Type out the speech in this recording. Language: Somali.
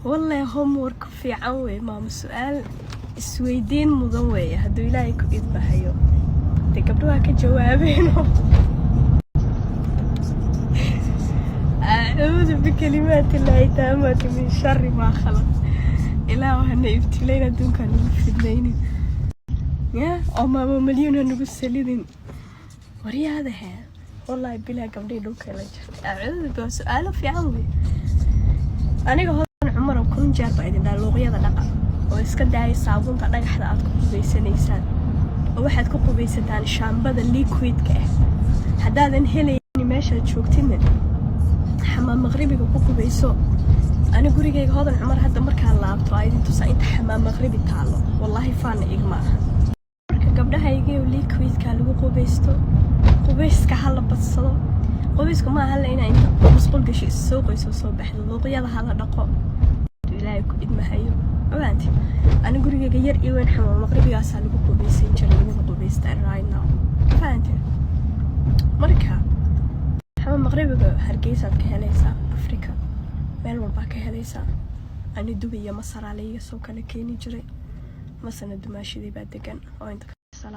Wallahi homework fiican wey, maamo. Su-aal isweydiin mudan weeye. Hadduu Ilaahay ku idbahayo, dee gabdho waa ka jawaabeen. Acuudu bikalimaati Illaahi taamaati min shari maa khalaq. Ilaah hana ibtilayn, adduunka nagu fidnaynin ya, oo maamo Malyuun ha nagu salidin. Waryaadahe, wallaahi bilaa, gabdhihii dhulka la jirtay. Acuudu bi, waa su-aalo fiican wey. Aniga Hodan Cumar oo 1000 jeer baa idin dhaha, luuqyada dhaqa oo iska daaya saabuunta dhagaxda aad ku qubaysanaysaan, oo waxaad ku qubaysataan shaambada liquidka ah. Haddaadan helayni meeshaad joogtidna, xamaam maqribiga ku qubayso. Ani gurigayga, Hodan Cumar, hadda markaa laabto aa idin tusaa inta xamaam maqribi taalo. Wallaahi faana igma aha. Marka gabdhahaygiio, liquidka lagu qubaysto, qubayska hala badsado. Qubaysku ma aha inaa inta musqul gasho is soo qoyso, soo baxdo. Luuqyada hala dhaqo, Ilaahay ku idmahayo. Ogaanti, ani gurigayga yar iyo weyn xamaam maqribigaasaa lagu qubaysan jiray, laguna qubaystaa right now. Fahanti? Marka xamaam maqribiga Hargeysaad ka helaysaa, Africa meel walbaa ka helaysaa. Ani Dubay iyo Masaraa laiga soo kala keeni jiray. Masana dumaashadii baa degan oo inta.